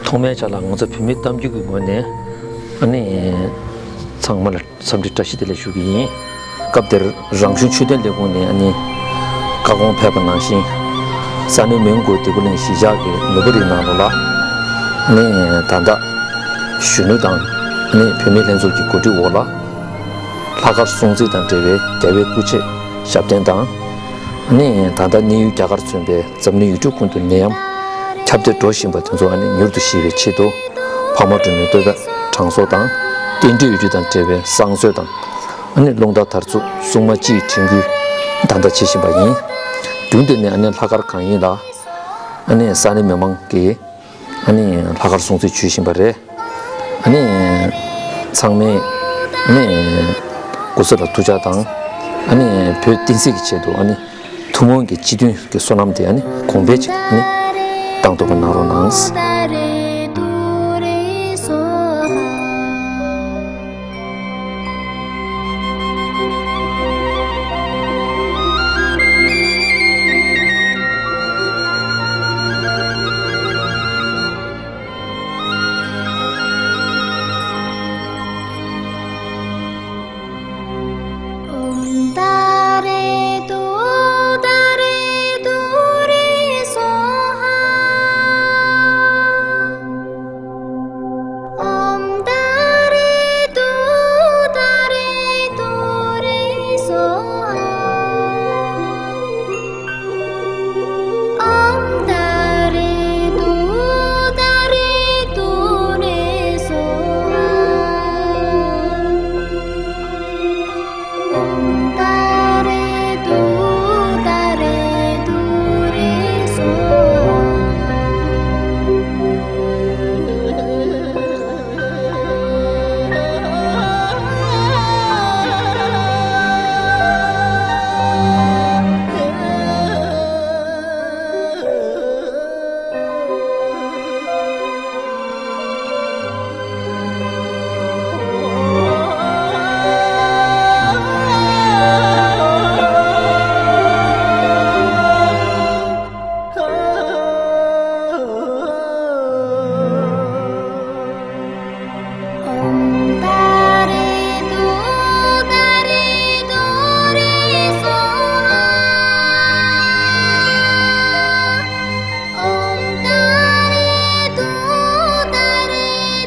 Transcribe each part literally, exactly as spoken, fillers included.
ཐོག་མའི་ཆ་ལ་ང་ཚོ་བོད་མི་གཏམ་རྒྱུད་ཀྱི་ངོས་ནས་ཨ་ནི་ཚང་མ་ལ་འཚམས་འདྲི་བཀྲ་ཤིས་བདེ་ལེགས་ཞུ་གི་ཡིན། སྐབས་དེར་རང་གཞུང་ཆོས་དོན་ལས་ཁུངས་ནས་ཨ་ནི་བཀའ་དགོངས་ཕེབས་པ་ནང་བཞིན། ས་གནས་མོན་གྷོ་སྡེ་དགུ་གླིང་གཞིས་ཆགས་ཀྱི་ནུབ་བོད་རིགས་ནང་ལོགས་ལ་ཨ་ནི་ད་ལྟ་གཞོན་ནུ་དང་ཨ་ནི་བུད་མེད་ལྷན་ཚོགས་ཀྱི་གོ་སྒྲིག་འོག་ལ། ལྷག་དཀར་སྲུང་བརྩི་དང་འབྲེལ་བའི་རྒྱལ་བའི་སྐུ་ཆས་ཞབས་བརྟན་དང་། ཨ་ནི་ད་ལྟ་གནས་ཡུལ་རྒྱ་གར་མཚོན་པའི་འཛམ་གླིང་ཡུལ་གྲུ་ཀུན་ཏུ་ནད་ཡམས་ཁྱབ་གདལ་འགྲོ་བཞིན་པ་དེ་ཚོ་ཨ་ནི་མྱུར་དུ་ཞི་བའི་ཆེད་དུ། འཕགས་མ་སྒྲོལ་མའི་བསྟོད་པ་གྲངས་གསོག་དང་། རྟེན་འབྲེལ་ཡོ་བྱད་དང་འབྲེལ་བའི་བསང་གསོལ་དང་། ཨ་ནི་རླུང་རྟ་དར་ཚུགས་སྲུང་མ་སྤྱི་ཡི་དྲན་སྐུལ་ད་ལྟ་བྱེད་བཞིན་པ་ཡིན། རྒྱུན་དུ་ནས་ཨ་ནི་ལྷག་དཀར་གང་ཡིན་ལ། ཨ་ནི་ས་གནས་མི་མང་གིས་ཨ་ནི་ལྷག་དཀར་སྲུང་བརྩི་ཞུ་བཞིན་པ་རེད། ཨ་ནི་ཚང་མས་ཨ་ནི་སྐུ་ཚེ་ལ་ཐུགས་ཅག་དང་། ཨ་ནི་བོད་བསྟན་སྲིད་ཀྱི་ཆེད་དུ་ཨ་ནི་ཐུན་མོང་གི་སྤྱི་མཐུན་གྱི་བསོད་ནམས་དེ་ཨ་ནི་གོང་འཕེལ་ཅིག་ཨ་ནི་བཏང་ཐུབ་པ་གནང་རོགས་གནང་། ཨོཾ་ཏཱ་རེ་ཏུཏྟཱ་རེ་ཏུ་རེ་སྭཱ་ཧཱ། ཨོཾ་ཏཱ་རེ་ཏུཏྟཱ་རེ་ཏུ་རེ་སྭཱ་ཧཱ། ཨོཾ་ཏཱ་རེ་ཏུཏྟཱ་རེ་ཏུ་རེ་སྭཱ་ཧཱ། ཨོཾ་ཏཱ་རེ་ཏུཏྟཱ་རེ་ཏུ་རེ་སྭཱ་ཧཱ། ཨོཾ་ཏཱ་རེ་ཏུཏྟཱ་རེ་ཏུ་རེ་སྭཱ་ཧཱ། ཨོཾ་ཏཱ་རེ་ཏུཏྟཱ་རེ་ཏུ་རེ་སྭཱ་ཧཱ། ཨོཾ་ཏཱ་རེ་ཏུཏྟཱ་རེ་ཏུ་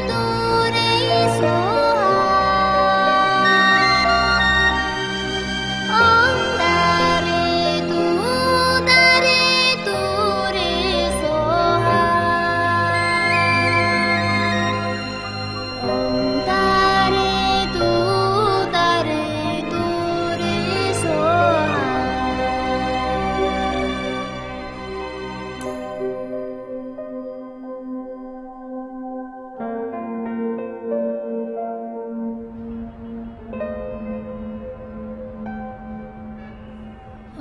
རེ་སྭཱ་ཧཱ། ཨོཾ་ཏཱ་རེ་ཏུཏྟཱ་རེ་ཏུ་རེ་སྭཱ་ཧཱ།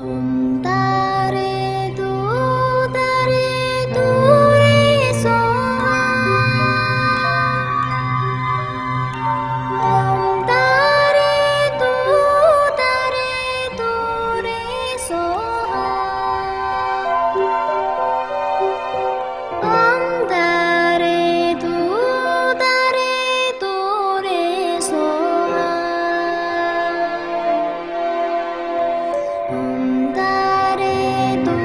ཨོཾ་ཏཱ་རེ་ཏུཏྟཱ་རེ་ཏུ་རེ་སྭཱ་ཧཱ། ཨོཾ་ཏཱ་རེ་ཏུཏྟཱ་རེ་ཏུ་རེ་སྭཱ་ཧཱ། ཨོཾ་ཏཱ་རེ་ཏུཏྟཱ་རེ་ཏུ་རེ་སྭཱ་ཧཱ། ཨོཾ་ཏཱ་རེ་ཏུ་